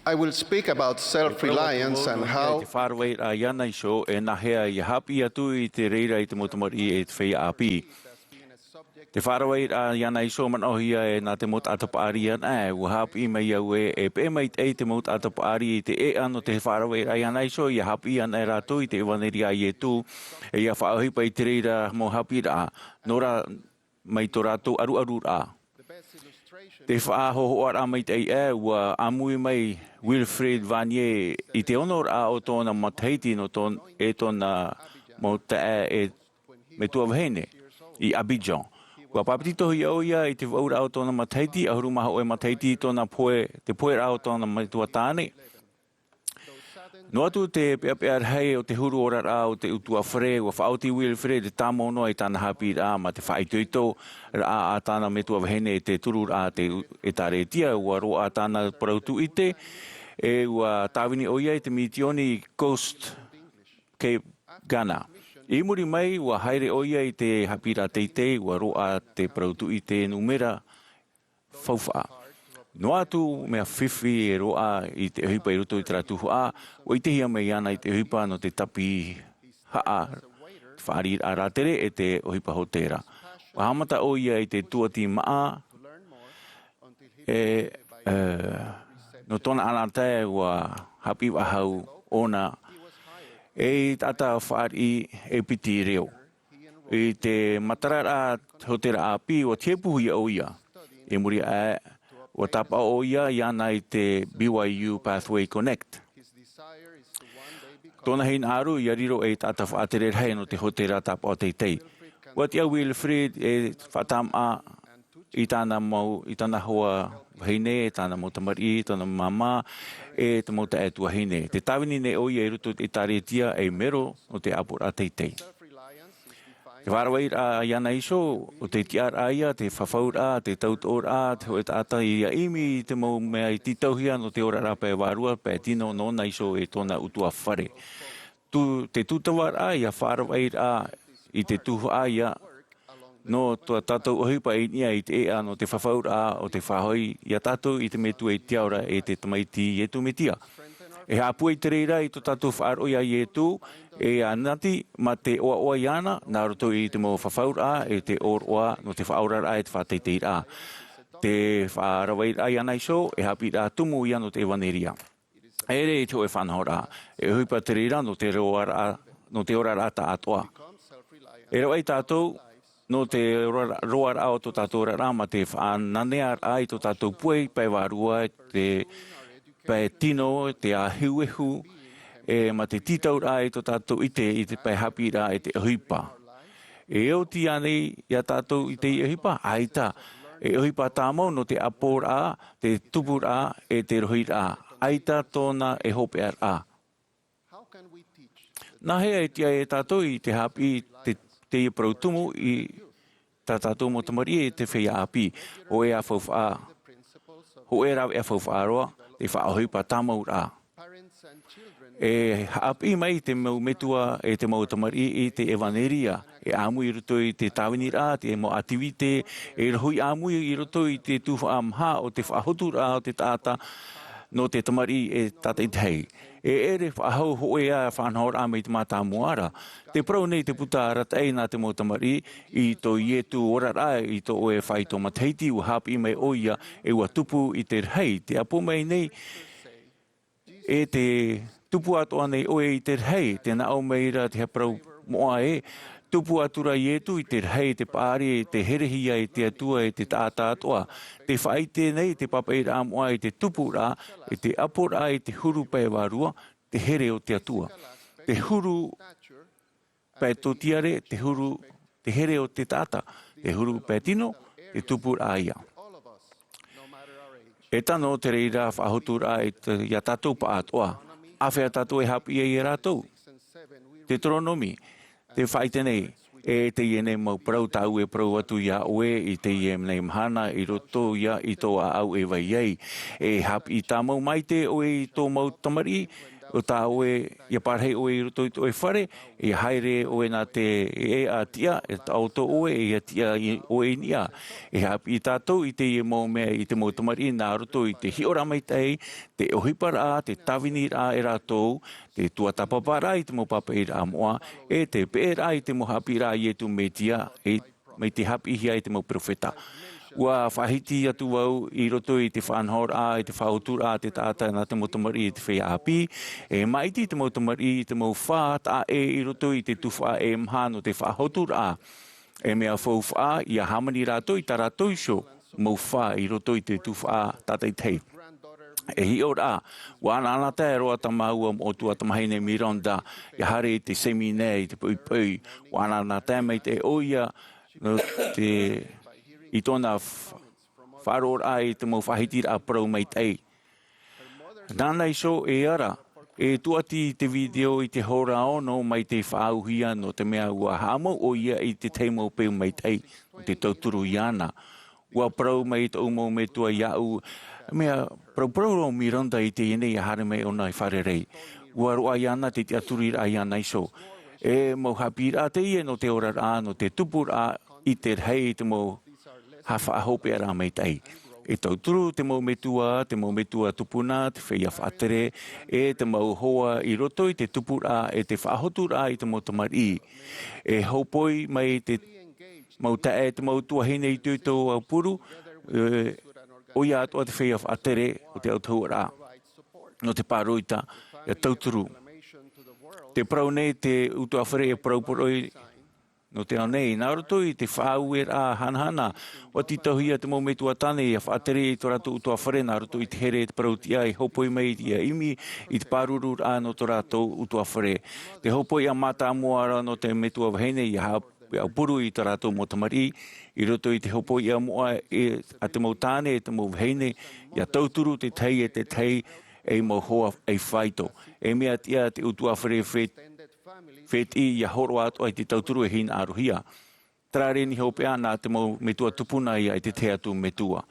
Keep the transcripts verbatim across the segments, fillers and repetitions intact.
I will speak about self-reliance and how te faʻaravaraʻa iāna iho e nāhea ia haʻapiʻi atu i te reira i te mau tamariʻi e te feiā ʻāpī. Te faʻaravaraʻa iāna iho manaʻohia e nā te mau taʻata paʻari anaʻe, ua haʻapiʻi mai au ē, e peʻe maitaʻi te mau taʻata paʻari i te ʻēʻa nō te faʻaravaraʻa iāna iho, ia haʻapiʻi anaʻe rātou i te ʻevaneria a Ietu, e ia faʻaʻohipa i te reira mau haʻapiʻiraʻa, nō rā mai tō rātou ʻaruʻaruraʻa. Te faʻahōhoʻaraʻa maitaʻi ē, ua ʻāmui mai Wilfried Vanier i te onoraʻa o tōna matahiti nō tōn-, e tōna mau taeaʻe e metua vahine i Abidjan. Ua pāpetitohia ʻoia i te vaʻuraʻa o tōna matahiti, ʻahuru mā hōʻē matahiti i tōna pohe, te poheraʻa o tōna metua tāne. Noa atu te peʻapeʻa rahi o te huru oraraʻa o te ʻutuāfare, ua faʻaoti Wilfried e tāmau noa i tāna haʻapiʻiraʻa mā te faʻaitoitoraʻa a tāna metua vahine e te tururaʻa a te u-, ʻĒtārētia, ua roaʻa tāna parau tūʻite, e ua tāvini ʻoia i te mitioni i Coast Cape Ghana. I muri mai, ua haere ʻoia i te haʻapiʻiraʻa teitei, ua roaʻa te parau tūʻite nūmera faufaʻa. Noa atu mea fifi e roaʻa i te ʻohipa i roto i terā tuhaʻa, ua ʻitehia mai iāna i te ʻohipa nō te tapihaʻa, te fāriʻiraʻa rātere e te ʻohipa hōtēra. Ua haʻamata ʻoia i te tuati māʻa, e, e, nō tōna ʻanatae ua haʻapiʻi faʻahou ʻōna ei taʻata fāriʻi e piti reo. I te matararaʻa hōtēra ʻāpī, ua tihepuhia ʻoia. I muri aʻe, ua tāpaʻo ʻoia iāna i te B Y U Pathway Connect. Tōna hinaʻaro ia riro ei taʻata faʻatere rahi nō te hōtēra tāpaʻo teitei. Ua tiʻa Wilfried e faʻatāmaʻa i tāna mau, i tāna hoa vahine, tāna mau tamariʻi, tāna māmā, e te mau taeaʻe tuahine. Tē tāvini nei ʻoia i roto i te ʻĒtārētia ei mero nō te ʻāpoʻoraʻa teitei. Te faʻaravaraʻa iāna iho, ʻo te tiʻaraʻa ia, te fafauraʻa, te tautoʻoraʻa, te hōʻē taʻata ia ʻimi i te mau mea i tītauhia nō te oraraʻa pae vārua, pae tino nōna iho e tōna ʻutuāfare. Tū-, te tūtavaraʻa ia faʻaravaraʻa i te tuhaʻa ia, nō tō tātou ʻohipa i niʻa i te ʻēʻa nō te fafauraʻa o te faʻahoʻi ia tātou i te Metua i te Ao ra e te Tamaiti Ietu Metia. E haʻapūai te reira i tō tātou faʻaroʻo ia Ietu, e anati mā te ʻoaʻoa iāna, nā roto i te mau fafauraʻa, e te ʻōroʻa, nō te faʻaoraraʻa, e te faʻateiteiraʻa. Te faʻaravaraʻa iāna iho, e haʻapiʻiraʻa tumu ia nō te ʻevaneria. E ʻere i te hōʻē faʻanahoraʻa, e ʻohipa te reira nō te roaraʻa, nō te oraraʻa tāʻatoʻa. E rave tātou, nō te roa-, roaraʻa o tō tātou oraraʻa mā te faʻananearaʻa i tō tātou pūai pae vārua, te pae tino, te ʻāehuehu, e mā te tītauraʻa i tō tātou ʻite i te pae haʻapiʻiraʻa e te ʻohipa. E oti ānei ia tātou i teie ʻohipa? ʻAita. E ʻohipa tāmau nō te ʻāpoʻoraʻa, te tupuraʻa, e te rohiraʻa. ʻAita tōna e hopeʻaraʻa. Nāhea e tiʻa e tātou i te haʻapiʻi te, teie parau tumu i tā tātou mau tamariʻi e te feiā ʻāpī? Hōʻē ā faufaʻa, hōʻē rāveʻa faufaʻa roa, te faʻaʻohipa tāmauraʻa. E haʻapiʻi mai te mau metua e te mau tamariʻi i te ʻevaneria, e ʻāmui i roto i te tāviniraʻa, te mau ʻativite, e rohi ʻāmui i roto i te tuhaʻa maha o te faʻahoturaʻa o te taʻata, nō te tamariʻi e tātaʻitahi. E ʻere faʻahou hōʻē ā faʻanahoraʻa mai te mātāmua ra. Tē parau nei te puta arataʻi nā te mau tamariʻi, i tō Ietu oraraʻa, i tō ʻoe faito matahiti, ua haʻapiʻi mai ʻoia, e ua tupu i te rahi. Tē ʻapo mai nei, e tē tupu atoʻa nei ʻoe i te rahi, tē nā ʻō mai ra te parau moʻa ē, tupu atu ra Ietu i te rahi, te paʻari, te herehia e te Atua, e te taʻata atoʻa. Tē faʻaʻite nei te pāpaʻiraʻa moʻa i te tupuraʻa, i te ʻaporaʻa, i te huru pae vārua, te here o te Atua. Te huru pae tōtiare, te huru, te here o te taʻata, te huru pae tino, te tupuraʻa ia. E tano te reira faʻahoturaʻa i te, ia tātou pāʻatoʻa. Āfea tātou e haʻapiʻi ai ia rātou? Teuteronome, tē faʻaʻite nei, e teie nei mau parau tāʻu e parau atu ia ʻoe i teie nei mahana i roto ia i tō ʻāʻau e vai ai. E haʻapiʻi tāmau maite ʻoe i tō mau tamariʻi, ʻo tā ʻoe, ʻia pārahi ʻoe i roto i tō ʻoe fare, ʻia haere ʻoe nā te ʻēʻa tiʻa, e taʻoto ʻoe, ʻia tiʻa i ʻoe i niʻa. E haʻapiʻi tātou i teie mau mea i te mau tamariʻi nā roto i te hiʻoraʻa maitaʻi, te ʻohiparaʻa, te tāviniraʻa e rātou, te tuatāpaparaʻa i te mau pāpaʻiraʻa moʻa, e te peʻeraʻa i te mau haʻapiʻiraʻa a Ietu Metia, e mai te haʻapiʻihia e te mau peropheta. ʻUa faʻahiti atu vau i roto i te faʻanahoraʻa, i te faʻahoturaʻa a te taʻata nā te mau tamariʻi i te feiā ʻāpī, e maʻiti te mau tamariʻi i te mau fā taʻa ʻē i roto i te tuhaʻa e maha nō te faʻahoturaʻa. E mea faufaʻa, ʻia hāmani rātou i tā rātou iho mau fā i roto i te tuhaʻa tātaʻitahi. E hiʻoraʻa, ʻua ʻanaʻanatae roa tā māua moʻotua tamāhine Miranda, ʻia haere i te seminea i te poʻipoʻi, ʻua ʻanaʻanatae maitaʻi ʻoia, nō te, i tōna f-, faʻaroʻoraʻa i te mau faʻahitiraʻa parau maitaʻi. Nāna iho e ara, e tuati i te video i te hora ono mai te faʻaauhia nō te mea ʻua haʻamau ʻoia i te tahi mau peu maitaʻi, nō te tauturu iāna. ʻUa parau mai tōʻu mau metua iāʻu, mea parauparau roa Miranda i teie nei ʻia haere mai ʻōna i fārerei. ʻUa roaʻa iāna te tiʻaturiraʻa iāna iho. E mau haʻapiʻiraʻa teie nō te oraraʻa, nō te tupuraʻa i te rahi i te mau haʻafaʻahopeʻaraʻa maitaʻi. E tauturu te mau metua, te mau metua tupuna, te feiā faʻatere, e te mau hoa i roto i te tupuraʻa, e te faʻahoturaʻa i te mau tamariʻi. E hōpoi mai te mau taeaʻe, te mau tuahine itoito aupuru, e, ʻoia atoʻa te feiā faʻatere o te autahuʻaraʻa. Nō te pāroita, ʻia tauturu. Te parau nei te ʻutuāfare e parauparau nō te ao nei, nā roto i te faʻaueraʻa hanahana, ʻua tītauhia te mau metua tāne ʻia faʻatere i tō rātou ʻutuāfare nā roto i te here, te parau tiʻa e hōpoi mai ʻia ʻimi i te pārururaʻa nō tō rātou ʻutuāfare. Te hōpoiʻa mātāmua ra nō te metua vahine ʻia haʻapiʻi aupuru i tā rātou mau tamariʻi, i roto i te hōpoiʻa moʻa e, a te mau tāne, e te mau vahine, ʻia tauturu te tahi e te tahi, ei mau hoa ei faito. E mea tiʻa te ʻutuāfare fe-, fētiʻi ʻia hōroʻa atoʻa i te tauturu e hinaʻarohia. Terā rā niʻa hopeʻa nā te mau metua tupuna ia e te tahi atu metua.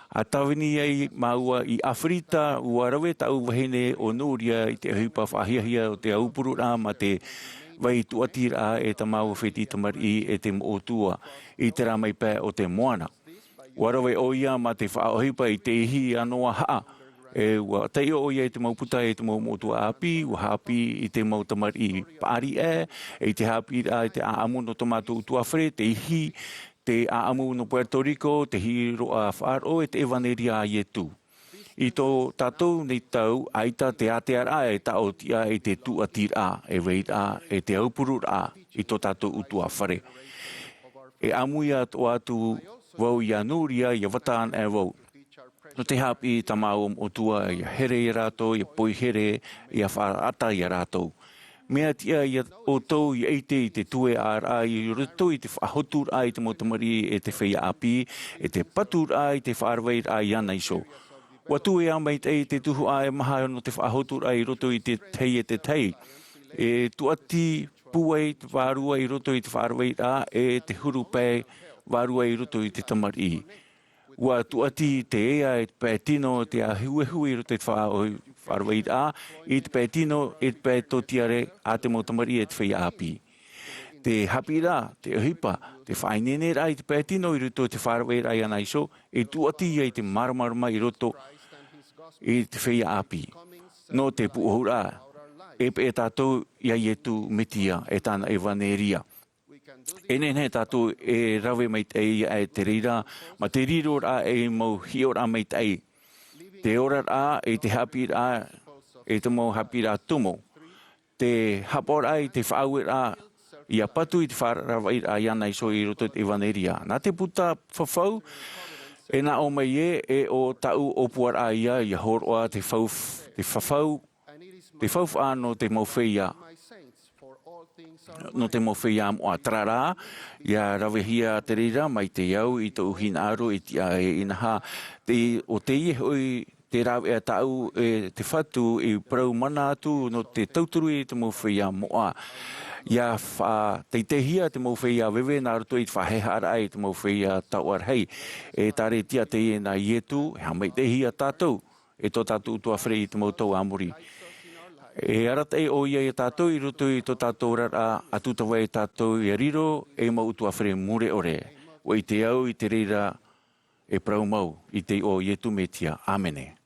ʻA tāvini ai māua i ʻAfirita, ʻua rave tāʻu vahine ʻo Nuria i te ʻohipa faʻahiahia o te aupururaʻa mā te vai tuatiraʻa e tā māua fētiʻi tamariʻi e te moʻotua i terā mau pae o te moana. ʻUa rave ʻoia mā te faʻaʻohipa i te ihi ʻanoa haʻa. E ʻua taiʻo ʻoia i te mau puta e te mau moʻotua ʻāpī, ʻua haʻapiʻi i te mau tamariʻi paʻari ʻē, e i te haʻapiʻiraʻa i te ʻāʻamu nō tō mātou ʻutuāfare, te ihi, te ʻāʻamu nō Puerto Rico, te hīroʻa faʻaroʻo e te ʻevaneria a Ietu. I tō tātou nei tau, ʻaita te ātearaʻa e taʻotiʻa i te tuatiraʻa, e vairaʻa, e te aupururaʻa i tō tātou ʻutuāfare. E ʻāmui atoʻa atu vau iā Nuria, ʻia vata anaʻe vau. Nō te haʻapiʻi i tā māua moʻotua, ʻia here ia rātou, ʻia poihere, ʻia faʻaʻata ia rātou. Mea tiʻa ia ʻoutou ʻia ʻite i te tueʻaraʻa i roto i te faʻahoturaʻa i te mau tamariʻi e te feiā ʻāpī, e te paturaʻa i te faʻaravaʻiraʻa iāna iho. ʻUa tuea maitaʻi te tuhaʻa e maha nō te faʻahoturaʻa i roto i te tahi e te tahi. E tuati pūai te vārua i roto i te faʻaravaʻiraʻa, e te huru pae vārua i roto i te tamariʻi. ʻUa tuati te ea e te pae tino te ʻāehuehu i roto i te faʻa-, faʻaravaʻiraʻa, i te pae tino, i te pae tōtiare a te mau tamariʻi e te feiā ʻāpī. Te haʻapiʻiraʻa, te ʻohipa, te faʻaineineraʻa i te pae tino i roto i te faʻaravaʻiraʻa iāna iho, e tuati ia i te māramarama i roto i te feiā ʻāpī. Nō te pūʻohuraʻa, e peʻe tātou iā Ietu Metia e tāna ʻevaneria. E nehenehe tātou e rave maitaʻi ia e te reira, mā te riroraʻa ei mau hiʻoraʻa maitaʻi. Te oraraʻa, e te haʻapiʻiraʻa, e te mau haʻapiʻiraʻa tumu. Te haʻapaʻoraʻa i te faʻaueraʻa, ʻia patu i te faʻaravaʻiraʻa iāna iho i roto i te ʻevaneria. Nā te puta fafau, e nā ʻō mai ē, e ʻo tāʻu ʻōpuaraʻa ia, ʻia hōroʻa te fau-, te fafau, te faufaʻa nō te mau feiā, nō te mau feiā moʻa. Terā rā, ʻia ravehia te reira mai te au i tōʻu hinaʻaro e tiʻa e inaha. Te, ʻo teie hoʻi te rāveʻa tāʻu e te Fatu i parau mana atu nō te tauturu i te mau feiā moʻa. ʻIa faʻateiteihia te mau feiā veve nā roto i te faʻahaʻehaʻaraʻa i te mau feiā taoʻa rahi. E ʻēkālesia teie nā Ietu, e haʻamaitaʻihia tātou, e tō tātou ʻutuāfare i te mau tau a muri. E arataʻi ʻo ia iā tātou i roto i tō tātou oraraʻa, ʻa tūtava e tātou ia riro ei mau ʻutuāfare mure ʻore. ʻUa ʻite au i te reira e parau mau i te iʻoa o Iesu Mesia. ʻĀmene.